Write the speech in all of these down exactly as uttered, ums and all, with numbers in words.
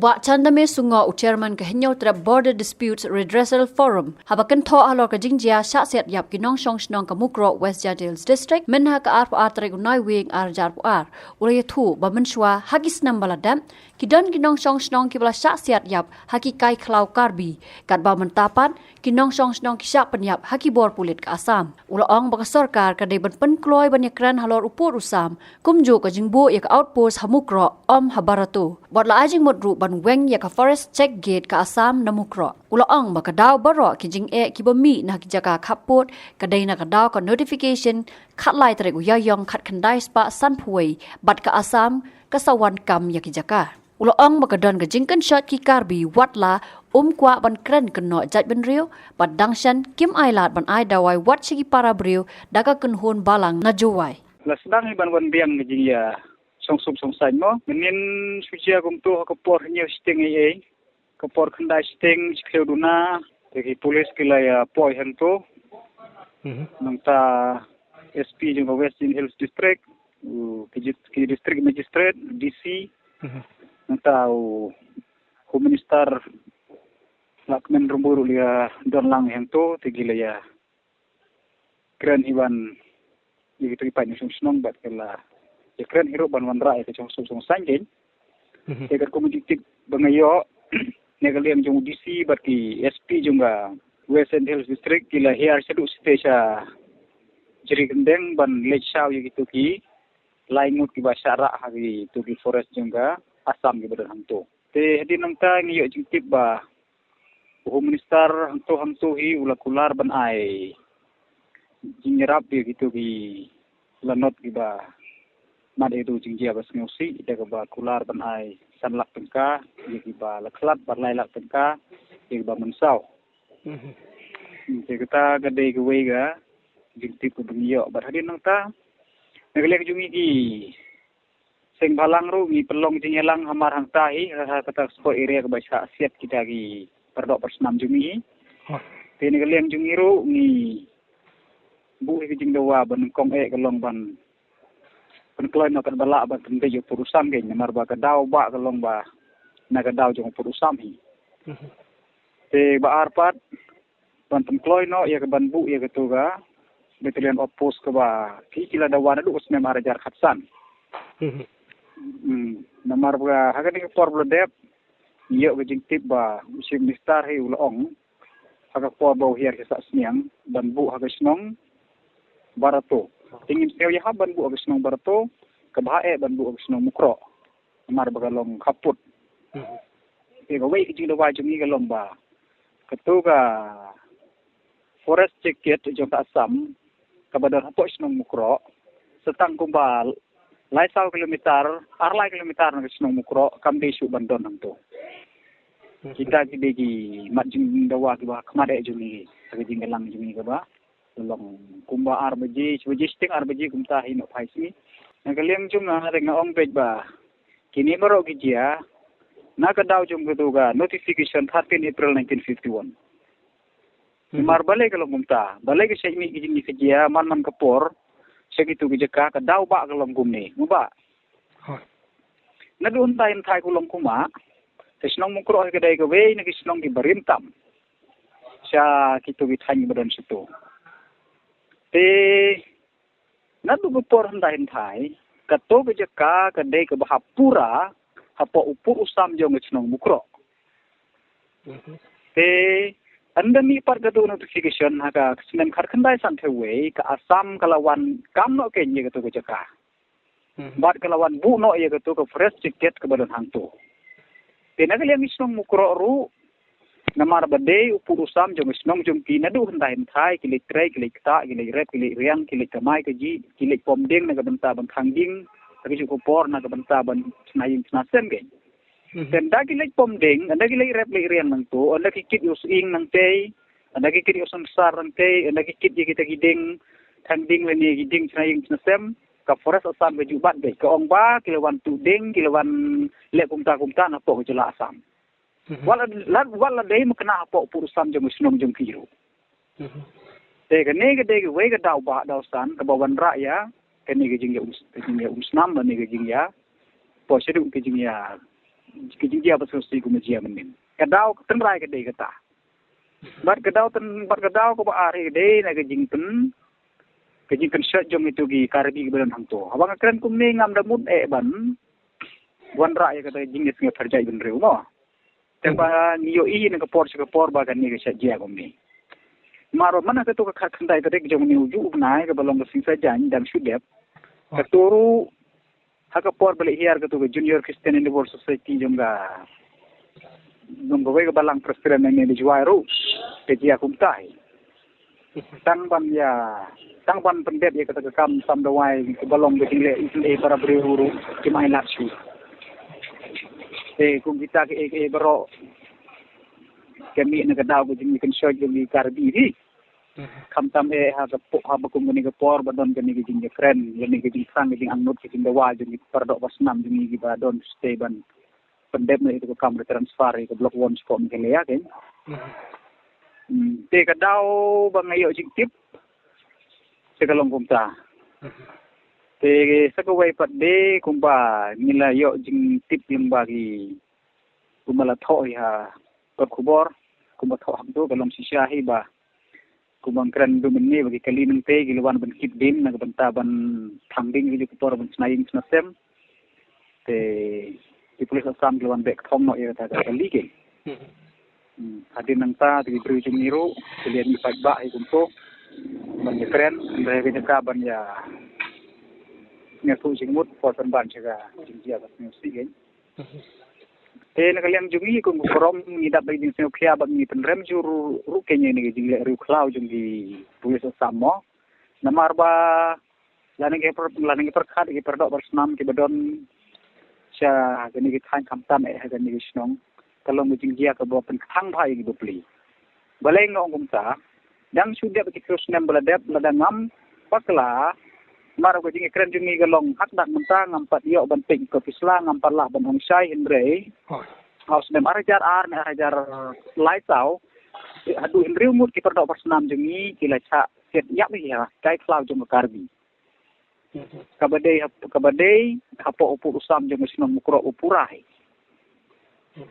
Bah Chandame Sungo, u chairman ka Hynñiewtrep Border Disputes Redressal Forum, haba kynthoh halor ka jingjia shah siat ïap ki nongshong shnong ka Mukroh, West Jaintia Hills District, mynha ka arphew ar tarik u Naiwieng ar hajar arphew ar, u la ïathuh ba mynshwa ha ki snem ba la dep, ki don ki nongshong shnong kiba la shah siat ïap ha ki kai khlaw Karbi, katba mynta pat ki nongshong shnong ki shah pynïap ha ki bor pulit ka Assam. U la ong ba ka sorkar ka dei ban pynkloi ban ïakren halor u pud u sam, kumjuh ka jingbuh ïa ka outpost ha Mukroh, ym ha Barato. Bad la ai jingmut ruh ban weng ïa ka Forest Check Gate ka Assam na Mukroh. U la ong ba ka daw baroh ki jingeh kiba mih na ki jaka khappud ka dei na ka daw ka notification khatlai tarik u Ïaïong khatkhyndai spah sanphew wei, bad ka Assam ka sa wan kam ïa ki jaka. U la ong ba ka don ka jingkynshoh ki Karbi, watla um kwah ban kren kynnoh jaitbynriew, bad dang shen kim ailad ban ai dawai wat sha ki para briew da ka kynhun balang na Jowai. La sdang hi ban wan biang ka jingïa shongsuk shongsaiñ mo. Mynnin shu jia kumto ha ka por hynñiew shiteng ei ei. Ka por khyndai shiteng shi khlem duna, te ki pulit ki la ïa poi hangto. Mhm. Nangta S P jong ka West Jaintia Hills District, u, ki jit-, ki district magistrate, D C. Mhm. Nangta u, u minister Lahkmen Rymbui ruh la ïa don lang hangto, te ki la ïa kren hi ban ïa kito ki paid nongshong shnong bad ki la ïa kren hi ruh ban wanrah ïa ka shongsuk shongsaiñ kein. Mhm. Te katkum ka jingtip ba nga ïoh na ka liang jong u D C bad ki S P jong ka West Jaintia Hills District, ki la hiar shaduh shatei sha Jrikyndeng ban leit shaw ïa kito ki lai ngut kiba shah rah ha kito ki forest jong ka Assam kiba don hangto. Te hadien nangta ngi ïoh jingtip ba u Home Minister hangto hangto hi u la kular ban ai jingïarap ïa kito ki lanot kiba mad ïa kito ki jingjia ba sngewsih, da kaba kular ban ai san lak tyngka ïa kiba la khlad bad lai lak tyngka ïa kiba mynsaw. Mhm. Hmm, te kata ka dei kawei ka jingtip kaba ngi ïoh. Bad hadien nangta na ka liang jong ngi ki seng bhalang ruh ngi pynlong jingïalang hamar hangta hi, ha, ha kata ka spot area kaba shah siat kita ki paradoh parasnam jong ngi. Hooid. Te na ka liang jong ngi ruh ngi buh hi ka jingdawa ba nyngkong eh ka long ban pynkloi noh katba lah ban pynbeit ïa u pud u sam kein, namar ba ka daw bah ka long ba na ka daw jong u pud u sam hi. Mhm. Te ba ar pat ban pynkloi noh ïa ka ban buh ïa kato ka battalion outpost kaba ki, ki la dawa naduh u snem ar hajar khatsan. Mhm. Hmm, namar ba ha kane ka por ba la dep, ïoh ka jingtip ba u Chief Minister hi u la ong ha ka por ba u hiar ki sah sniang ban buh ha ka shnong Barato. Te ngim sngew ïahap ban buh ha ka shnong Barato, kaba hap eh ban buh ha ka shnong Mukroh. Namar ba ka long khappud. Mhm. Te kawei ka jingdawa jong ngi ka long ba kato ka forest check gate jong ka Assam kaba don hapoh shnong Mukroh, sa tang kumba lai saw kilometer, ar lai kilometer na ka shnong Mukroh, kam dei shuh ban don hangto. Mhm. Kita ki dei ki mat jingdawa kiba khmat eh jong ngi ha ka jingïalang jong ngi kaba long kumba ar baje, shi baje shiteng ar baje kumta hi noh phai sngi. Na ka liang jong nga, te nga ong beit ba kine baroh ki jia na ka daw jong kato ka notification thirteen April nineteen fifty-one. Mhm. Namar balei ka long kumta, balei ka shait mih ki jingïakajia man man ka por sha kito ki jaka, ka daw bah ka long kumne, mo bah. Hooid. Naduh hynthai hynthai ka long kumba ka shnong Mukroh hi ka dei kawei na ki shnong kiba rim tam sha kito ki thaiñ kiba don shato. Te naduh ka por hynthai hynthai, kato ka jaka ka dei kaba hap pura hapoh u pud u sam jong ka shnong Mukroh. Mhm. Te ynda mih pat kato notification ha ka snem khatkhyndai sanphew wei, ka Assam ka la wan kam noh kein ïa kato ka jaka. Mhm. Bad ka la wan buh noh ïa kato ka forest check gate kaba don hangto. Te na ka liang ki shnong Mukroh ruh, namar ba dei u pud u sam jong ka shnong jong ki, naduh hynthai hynthai ki leit trei, ki leit ktah, ki leit rep, ki leit riang, ki leit kamai kajih, ki leit pom dieng na ka bynta ban khang dieng ha kajuh ka por na ka bynta ban chna ïing chna sem kein. Mhm. Te ynda ki leit pom dieng, ynda ki leit rep leit riang nangto, ynda ki kit ïa u sying nangtei, ynda ki kit ïa u synsar nangtei, ynda ki kit ïa kita ki dieng khang dieng lane ki dieng chna ïing chna sem, ka forest Assam ka ju bat beit, ka ong ba ki la wan tuh dieng, ki la wan leh kumta kumta napoh ka jylla Assam. Mhm. Wat la, la, wat la dei ma kane hapoh u pud u sam jong ka shnong jong ki ruh. Mhm. Te kane ka dei kawei ka daw bah daw san kaba wanrah ïa kane ka jingïa um, ka jingïa um snam, kane ka jingïa, hapoh shaduh ka jingïa ka jingjia ba sngewsih kumba jia mynnin. Ka daw ka tynrai ka dei kata. Bad ka daw tyn bad ka daw kaba ar ka dei na ka jingpyn ka jingpynshoi jong itu ki Karbi kiba don hangto. Haba nga kren kumne ngam da mut eh ban wanrah ïa kata ka jingïasngewpyrjai bynriew mo. Te ba ngi ïohi na ka por sha ka por ba kane ka shah jia kumne. Mar ba man ha kato ka khatkhyndai tarik jong une u juh u bnai kaba long ka Sngi Saitjaiñ dang shu dep. Kato ruh ha ka por ba leh hiar kato ka Junior Christian Endeavour Society jong ka jong kawei ka balang president ne ne Jowai ruh ka jia kumta hi. Tang ban ïa tang ban pyndep ïa kata ka kam sam dawai kaba long ka jingleh isynei para briew ruh kim ailad shuh. Te kum kita ki eh ki eh baroh ka mih na ka daw ka jingïakynshoi jong ki Karbi hi. Khamtam eh ha ka por haba kum kane ka por ba don kane ka jingïakren lane ka jingthrang ka jingangnud ka jingdawa jong ki para doh para snam jong ngi kiba don shatei ban pyndep na ïa ka kam re transfer ïa ka Block One sha Meghalaya kein. Te ka daw ba nga ïoh jingtip te ka long kumta. Te sa kawei pat de kumba ngi la ïoh jingtip lyngba ki kumba la thoh ïa ka khubor kumba thoh hangto ka long shisha hi ba kumba nga kren mynne ba ki kali nangtei ki la wan ban kit ding na ka bynta ban thang ding ki ju ka por ban shna ïing shna sem. Te ki pulit Assam ki la wan beh kthong noh ïa kata ka kali kein. Hadien nangta te ki briew jong ngi ruh ki la ïa mih paidbah hi kumto ban ïa kren hynrei ka jaka ban ïa sngewthuh jingmut por pynban sha ka jingjia ba sngewsih kein. Te na ka liang jong ngi kum ka forum ngi dap da ka jingsngewkhia bad ngi pynrem jur ruh kein ïa kane ka jingleh riewkhlaw jong ki police Assam mo. Namar ba lane ngi pyrkhat ïa ki para doh para snam kiba don sha kine ki thaiñ khamtam eh ha kine ki shnong ka long ka jingjia kaba pynkhang bha ïa ki bapli. Balei nga ong kumta? Dang shu dep ki hynriew snem ba la dep lada ngam bakla namar ka jingïakren jong ngi ka long hakdak mynta ngam pat ïoh ban peit ka pisa ngam pat lah ban ong shai hynrei ha u snem ar hajar ar ne ar hajar lai saw haduh hynriew ngut ki para doh para snam jong ngi ki la shah siat ïap hi ha kai khlaw jong ka Karbi. Kaba dei hap- kaba dei hapoh u pud u sam jong ka shnong Mukroh u pura hi.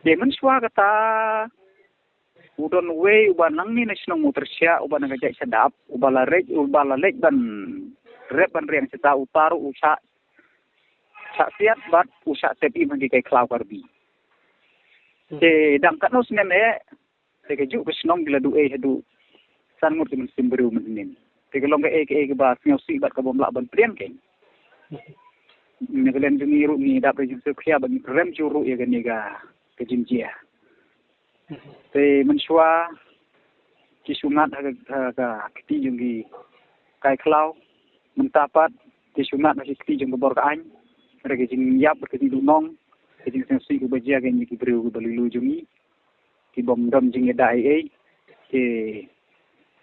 Te mynshuwa kata u don uwei uba nangne na shnong Mutyrshah uba na ka jaid Shadap uba la reit uba la leit ban rep ban riang sita uta ruh u shah shah siat bad u shah tep im ha ki kai khlaw Karbi. Te dang katno snem eh te kajuh ka shnong ki la duh ei haduh san ngut ki mynsiem briew mynhynnin. Te ka long kaei kaei kaba sngewsih bad kabym lah ban pdiang kein. Na ka liang jong ngi ruh ngi dap da jingsngewkhia bad ngi pynrem jur ruh ïa kane ka ka jingjia. Te mynshuwa ki shu ngat ha ka ha ka kti jong ki kai khlaw mynta pat ki shu ngat ha ki kti jong ka bor ka aiñ. Hynrei ka jingïap bad ka jingduhnong ka jingsngewsih kaba jia kein ïa ki briew kiba lui lui jong ngi. Kibym don jingïada ei ei. Te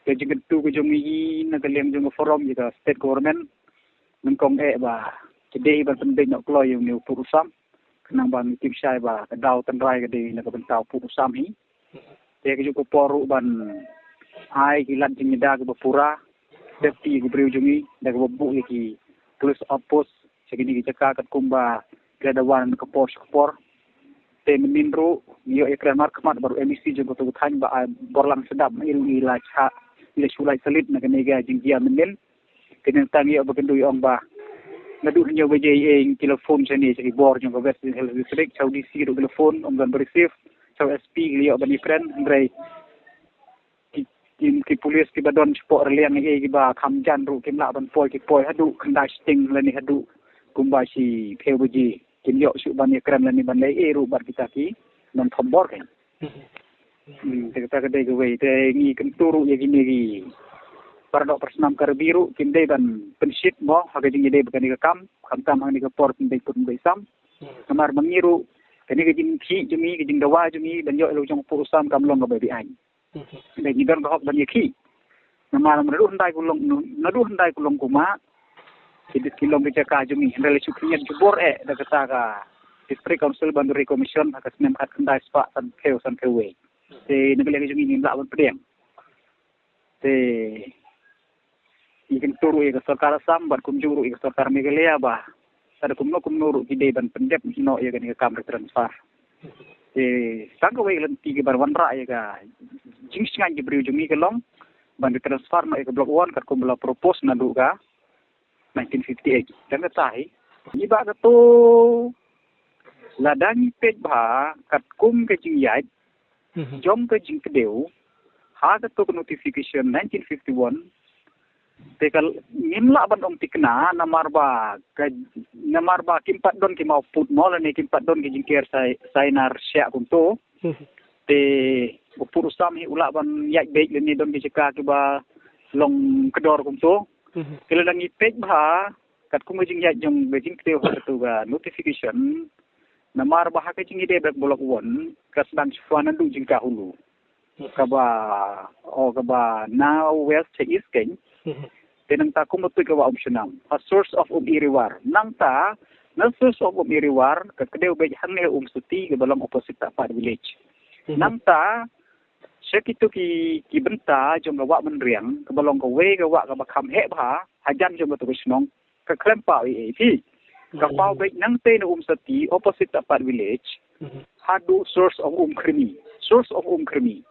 ka jingkyntu ka jong ngi na ka liang jong ka forum ïa ka state government nyngkong eh ba ki dei ban pynbeit noh kloi ïa une u pud u sam. Khnang ba ngi tip shai ba ka daw tynrai ka dei na ka bynta u pud u sam hi. Te kajuh ka por ruh ban ai ki lad jingïada kiba pura. Safety ïa ki briew jong ngi da kaba buh ïa ki police outpost sha kine ki jaka katkum ba ki la da wan na ka por sha ka por. Te mynnin ruh ngi ïoh ïakren markhmat bad u M D C jong kato ka thaiñ ba ai Borlang Shadap ma i ruh i la shah i la shu lait salit na kane ka jingjia mynnin. Te nangta ngi ïoh ba kynduh ïa ong ba naduh hynñiew baje ei ei ki la phone shane sha ki bor jong ka West Jaintia Hills District sha u D C ruh ki la phone ym don ba receive sha u S P ki la ïoh ban ïakren hynrei ki ki ki pulis kiba don shapoh rliang ei ei kiba kham jan ruh kim lah ban poi ki poi haduh khyndai shiteng lane haduh kumba shi phew baje kim ïoh shuh ban ïakren lane ban leh ei ruh bad kita ki nongthombor kein. Hmm, te kata ka dei kawei te ngi kyntu ruh ïa kine ki para doh para snam Karbi ruh kim dei ban pynshit mo ha ka jingïadei bad kane ka kam khamtam ha kane ka por kim dei pun dei sam. Namar ma ngi ruh kane ka jingkhih jong ngi ka jingdawa jong ngi ban ïoh ïa la u jong u pud u sam kam long kaba beaiñ. Te ngi don ka hok ban ïakhih. Namar naduh hyndai ku long naduh hyndai ku long kumba ki dei ki long ki jaka jong ngi hynrei la shu khynñiat jubor eh da kata ka District Council Boundary Commission ha ka snem khatkhyndai spah sanphew sanphew wei. Te na ka liang jong ngi ngim lah ban pdiang. Te ngi kyntu ruh ïa ka sorkar Assam bad kumjuh ruh ïa ka sorkar Meghalaya ba lada kumno kumno ruh ki dei ban pyndep noh ïa kane ka kam re transfer. Te tang kawei ka lynti kaba wanrah ïa ka jingshngaiñ ki briew jong ngi ka long ban ïa transfer noh ïa ka Block One katkum ba la propose naduh ka nineteen fifty-eight. Tang kata hi, ngi ba kato, lada ngi peit bha katkum ka jingïaid jong ka jingkdew ha kato ka notification nineteen fifty-one, te ka ngim lah ban ong thikna namar ba ka, namar ba kim pat don ki mawpud mo lane kim pat don ki jingker sai, sainar sha kumto. Te u pud u sam hi u lah ban ïaid beit lane don ki jaka kiba long kdor kumto. Te lada ngi peit bha katkum ka jingïaid jong ka jingkdew ha kato ka notification, namar ba ha ka jingïadei bad Block One ka sdang shuwa naduh jingkah Hulu, kaba, o kaba na west sha east kein. Te nangta kumba tuid ka Wah Umshnong ha source of Umiriwar, nangta na source of Umiriwar ka kdew beit hangne Umsati kaba long opposite Tahpad village. Nangta sha kito ki, ki bynta jong ka Wah Mynriang kaba long kawei ka wah kaba kham heh bha hajan jong kato ka shnong, ka khlem paw ei ei phi. Ka paw beit nangtei na Umsati opposite Tahpad village haduh source of Umkhrimi. Source of Umkhrimi.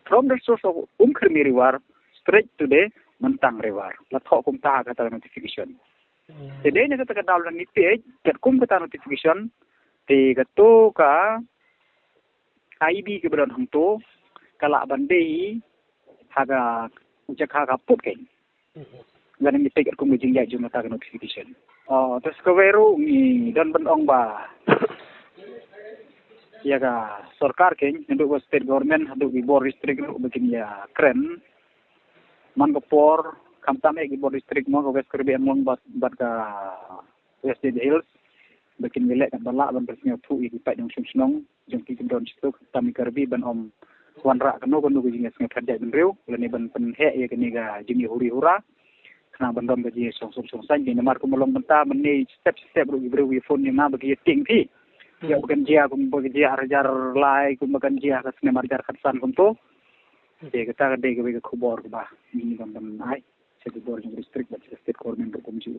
From the source of Umkhrimi River straight to the Myntang River. La thoh kumta ha kata notification. Te dei na kata ka daw lada ngi peit katkum kata notification, te kato ka I B kaba don hangto ka lah ban dei ha ka jaka ka pud kein. Lada ngi peit katkum ka jingïaid jong kata ka notification. O, te sa kawei ruh ngi don ban ong ba ïa ka sorkar kein, naduh ka state government haduh ki bor district ruh ba kin ïa kren man ka por, khamtam eh ki bor district mo, ka West Karbi Anglong bad, bad ka West Jaintia Hills, ba kin ïaleh katba lah ban pynsngewthuh ïa ki paidbah shnong shnong jong ki, ki don shituk tam i Karbi ban ym wanrah kano kano ka jingïasngewthuh jait bynriew lane ban pynheh ïa kane ka jingïahuri hura. Khnang ban don ka jingïashongsuk shongsaiñ, namar kumba long mynta mynne step step ruh ki briew ki phone ïa nga ba ki ïa tieng phi. Ïa ba kan jia kumba kan jia ar hajar lai, kumba kan jia ka snem ar hajar khatsan kumto. Te kata ka dei kawei ka khubor kaba ngi ban ban ai sha ki bor jong district bad sha state government ruh kumjuh.